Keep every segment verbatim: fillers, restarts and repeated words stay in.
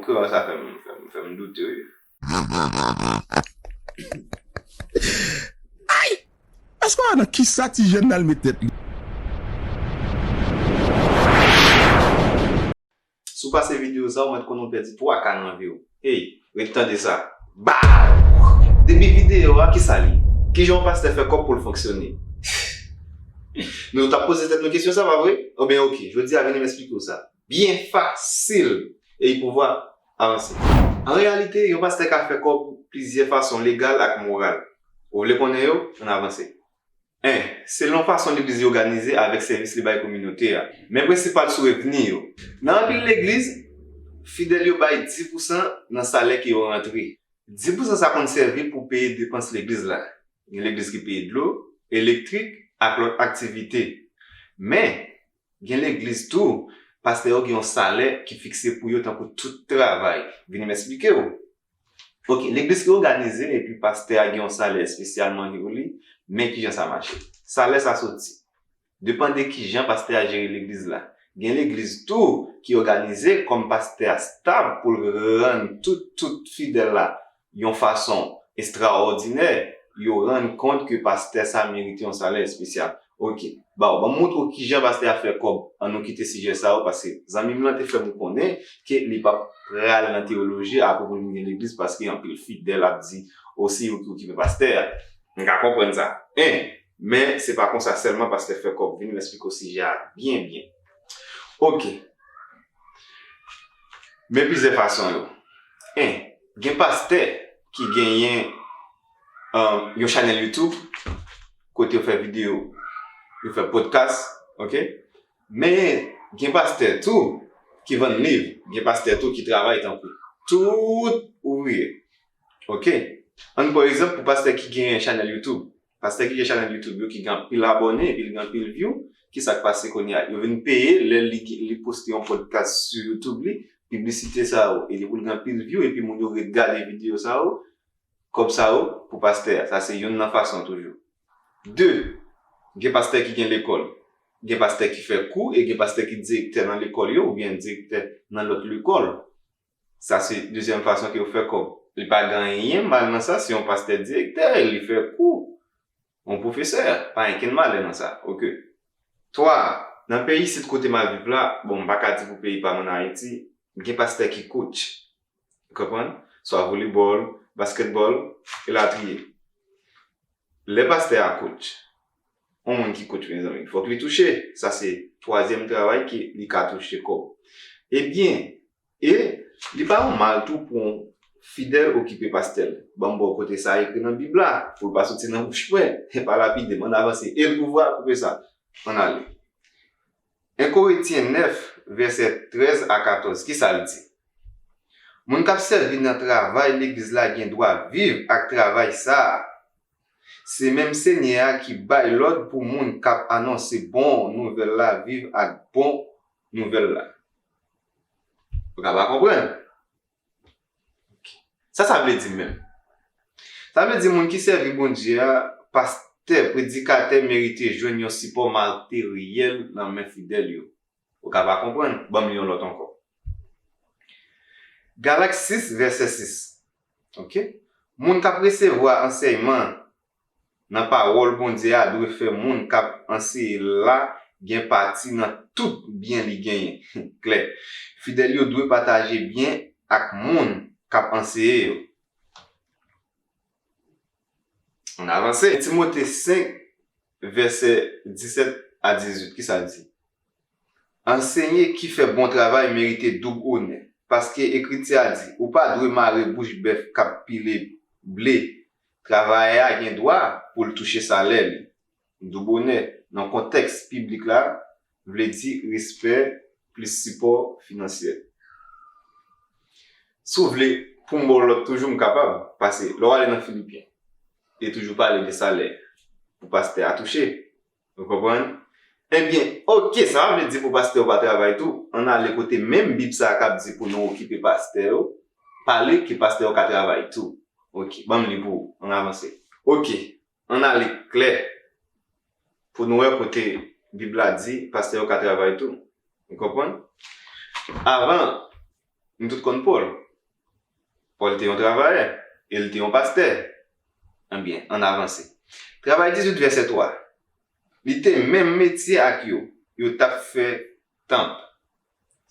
Kreyòl sa fè m, fè m, fè m doute, wi. Ay! Èske w wè nan kisa ti jèn nan al met tèt li? Si w pase videyo sa, ou mèt konnen w pèdi twa K nan vi w. Hey, ret tande sa. Baw! Depi videyo a, kisa li? Kijan yon pastè fè kòb pou l fonksyone? Nou t ap poze tèt nou kesyon sa, pa vre? Ebyen, oke, jodi a, vini m eksplike w sa. Byen fasil. E pouvwa avanse. An reyalite, yon pastè ka fè kòb plizyè fason legal ak moral. Ou vle konnen yo? Ann avanse. En, selon fason legliz li òganize avèk sèvis li bay kominote a. Men prensipal sou revni yo. Nan anpil legliz, fidèl yo bay dis pousan nan salè ke yo rantre. Dis pousan sa konn sèvi pou peye depans legliz la. Gen legliz ki peye dlo, elektrik, ak lòt aktivite. Men, gen legliz tou, pastè yo gen yon salè ki fikse pou yo tankou tout travay. Vini m eksplike w. Oke, legliz ki òganize epi pastè a gen yon salè espesyalman pou li, men kijan sa mache. Salè sa soti. Depann de kijan pastè a jere legliz la. Gen legliz tou ki òganize kòm pastè a stab pou l rann tout, tout fidèl la yon fason estrawòdinè, yo rann kont ke pastè sa merite yon salè espesyal. Oke, baw, ban m montre w kijan pastè a fè kòb. An nou kite sijè sa yo, paske zanmi m lan te fè m konnen ke li p ap pral nan teyoloji apre pou l vin gen legliz, paske anpil fidèl ap di, o, se yo ki okipe pastè a. M ka konprann sa. En, men se pa konsa sèlman pastè fè kòb. Vini m eksplike w sijè a byen, byen. Oke. Men plizyè fason yo. En, gen pastè ki genyen um, yon chanèl YouTube kote yo fè videyo, yo fè podcast, oke? Men gen pastè tou ki vann liv, gen pastè tou ki travay tankou tout ouvriye, oke? Ann pran egzanp pou pastè ki gen chanèl YouTube. Pastè ki gen chanèl YouTube yo ki gen anpil abòne epi l gen anpil view, kisa k pase kounye a? Yo vin peye lè li, li poste yon podcast sou YouTube li, piblisite sa yo, e li pou l gen anpil view epi moun yo ret gade videyo sa yo, kòb sa yo pou pastè a. Sa se youn nan fason toujou. De, gen pastè ki gen lekòl. Gen pastè ki fè kou e gen pastè ki direktè nan lekòl yo oubyen direktè nan lòt lekòl. Sa se dezyèm fason ke yo fè kòb. Li pa gen anyen mal nan sa, se yon pastè direktè, li fè kou. Yon pwofesè, pa ankenn malè nan sa. Oke. Twa, nan peyi isit kote m ap viv la, bon, m pa ka di pou peyi pa m ann Ayiti, gen pastè ki coach. Ou konprann? Swa volebòl, baskètbòl, elatriye. Lè pastè a coach, yon moun ki coach, mezanmi, fòk li touche. Sa se twazyèm travay ke li ka touche kòb. Ebyen, e li pa yon mal tou pou yon fidèl okipe pastè l. Ban m ba w kote sa ekri nan Bib la, pou l pa soti nan bouch mwen, e pa lapide m, ann avanse. E l pouvwa koupe sa. Ann ale. En Korentyen nèf, vèsè trèz a katòz, kisa l di? Moun k ap sèvi nan travay legliz la gen dwa viv ak travay sa a. Se menm Senyè a ki bay lòd pou moun k ap anonse bon nouvèl la viv ak bon nouvèl la. Ou ka pa konprann? Sa sa vle di menm? Sa vle di moun ki sèvi Bondye a, pastè, predikatè merite jwenn yon sipò materyèl nan men fidèl yo. Ou ka pa konprann? Ban m li yon lòt ankò. Galak sis, vèsè sis. Oke? Moun k ap resevwa ansèyman nan pawòl Bondye a dwe fè moun k ap anseye l la gen pati nan tout byen li genyen. Klè. Fidèl yo dwe pataje byen ak moun k ap anseye yo. Ann avanse. Timote senk, vèsè disèt a dizuit, kisa l di? Anseye ki fè bon travay merite doub onè, paske Ekriti a di, ou pa dwe mare bouch bèf k ap pile ble. Travayè a gen dwa pou l touche salè li. Doub onè, nan kontèks biblik la, vle di respè plis sipò finansyèl. Si w vle, pou m ba w lòt toujou, m kapab, paske lè w ale nan Filipyen, li toujou pale de salè pou pastè a touche. Ou konprann? Ebyen, oke, sa pa vle di pou pastè yo pa travay tou. Ann ale kote menm Bib sa a k ap di pou nou okipe pastè yo, pale ke pastè yo ka travay tou. Oke, ban m li pou ou, ann avanse. Oke, ann ale klè pou nou wè kote Bib la di pastè yo ka travay tou. Ou konprann? Avan, Nou tout konn Pòl. Pòl te yon travayè, e l te yon pastè. Ebyen, ann avanse. Travay dizuit vèsè twa. Li te menm metye ak yo, yo t ap fè tanp.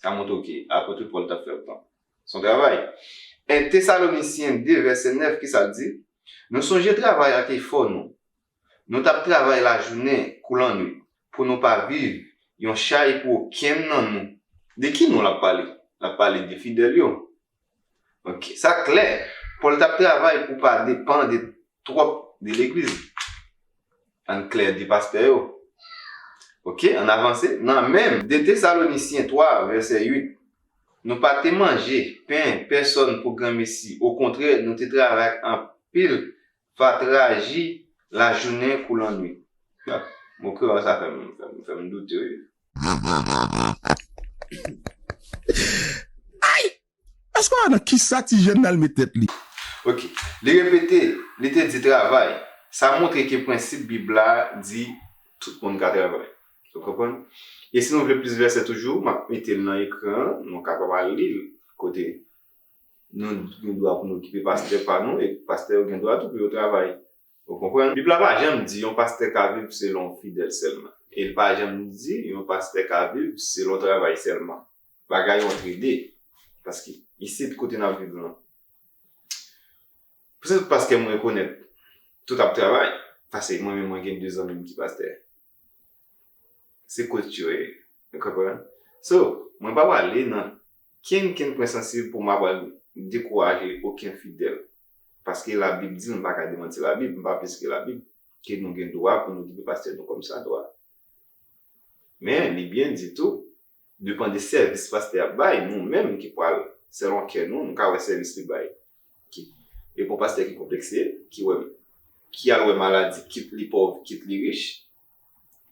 Sa montre w ke apot Pòl t ap fè yon tanp. Se yon travay. En Tesalonisyen de vèsè nèf, ki sa l di? Nou sonje travay ak efò nou. Nou t ap travay lajounen kou lannwit pou nou pa viv yon chay pou okenn nan nou. De ki nou l ap pale? L ap pale de fidèl yo. Ok, sa klè. Pòl t ap travay pou pa depann de twòp de legliz. Ann klè, de pastè yo. Ok, ann avanse. Nan menm de Tesalonisyen twa, vèsè uit, nou pa te manje pen pèsòn pou granmesi. Okontrè, nou te travay ak anpil fatra ji lajounen kou lannwit. Mo kreyòl sa fè m, fè m, fè m doute, wi. Èske w wè nan kisa ti jèn nan al met tèt li? Ok. Li repete, li te di travay. Sa montre ke prensip Bib la di tout moun ka travay. Ou konprann? E si nou vle plis vèsè toujou, m ap mete l nan ekran an, nou kapab al li l kote nou gen dwa pou nou okipe pastè pa nou, e pastè yo gen dwa tou pou yo travay. Ou konprann? Bib la pa janm di yon pastè ka viv selon fidèl sèlman. E l pa janm di yon pastè ka viv selon travay sèlman. Bagay yo antrede. Paske isit kote n ap viv lan, se tout pastè mwen rekonèt, tout ap travay. Paske mwen menm, mwen gen de zanmi m ki pastè. Se coach yo ye. Ou konprann? So, mwen pa prale nan kenn, kenn pwen sansib pou m ap pral dekouraje okenn fidèl. Paske Labib di, m pa ka demanti Labib, m pa plis ke Labib, ke nou gen dwa pou nou okipe pastè nou kòmsadwa. Men, li byen di tou, depann de sèvis pastè ap bay, nou menm ki pral, selon kè nou, nou ka wè sèvis li bay. Ki, e pou pastè ki konplekse, ki wè, ki al wè maladi, kit li pòv, kit li rich,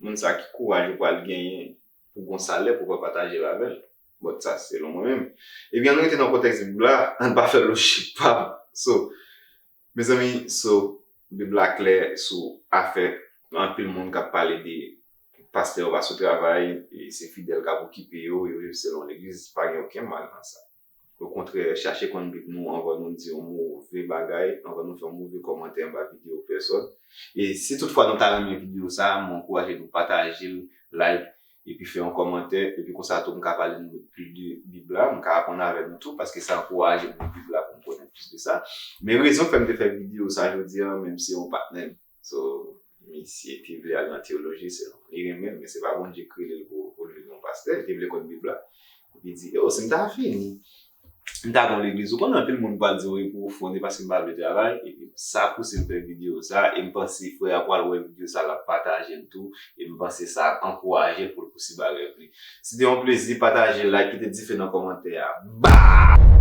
moun sa ki kouraj ou pral genyen pou gon salè pou w pataje l avè l. But sa, selon mwen menm. Ebyen, ann rete nan kontèks Bib la, ann pa fè lojik pa m. So, mezanmi, so, Bib la klè sou afè anpil moun k ap pale de pastè yo pa sou travay, e se fidèl k ap okipe yo, yo viv selon legliz, pa gen okenn mal nan sa. Okontrè, chache konn Bib nou anvan nou di yon move bagay, anvan nou fè yon move kòmantè anba videyo pèsòn. E si toutfwa nou ta renmen videyo sa a, mwen ankouraje nou pataje l, like, epi fè yon kòmantè, epi konsa tou m ka pale nou plis de Bib la, m ka aprann avè nou tou, paske sa ankouraje m li Bib la pou m konnen plis de sa. Men rezon k fè m te fè videyo sa jodi a, menm si se yon patnè m. So, misye te vle al nan teyoloji, se li renmen l, men se pa Bondye ki rele l pou, pou l vin yon pastè, li te vle konn Bib la. Epi di, yo, si m ta fini, m ta gon legliz. Ou konnen anpil moun pral di, wi, pou ou fonde paske m pa vle travay. Epi sa pouse m fè videyo sa. E m panse frè a pral wè videyo sa, l ap pataje l tou. E m panse sa ap ankouraje l pou l pousib a rèv li. Se te yon plezi, pataje, like, kite dife nan kòmantè a. Ba!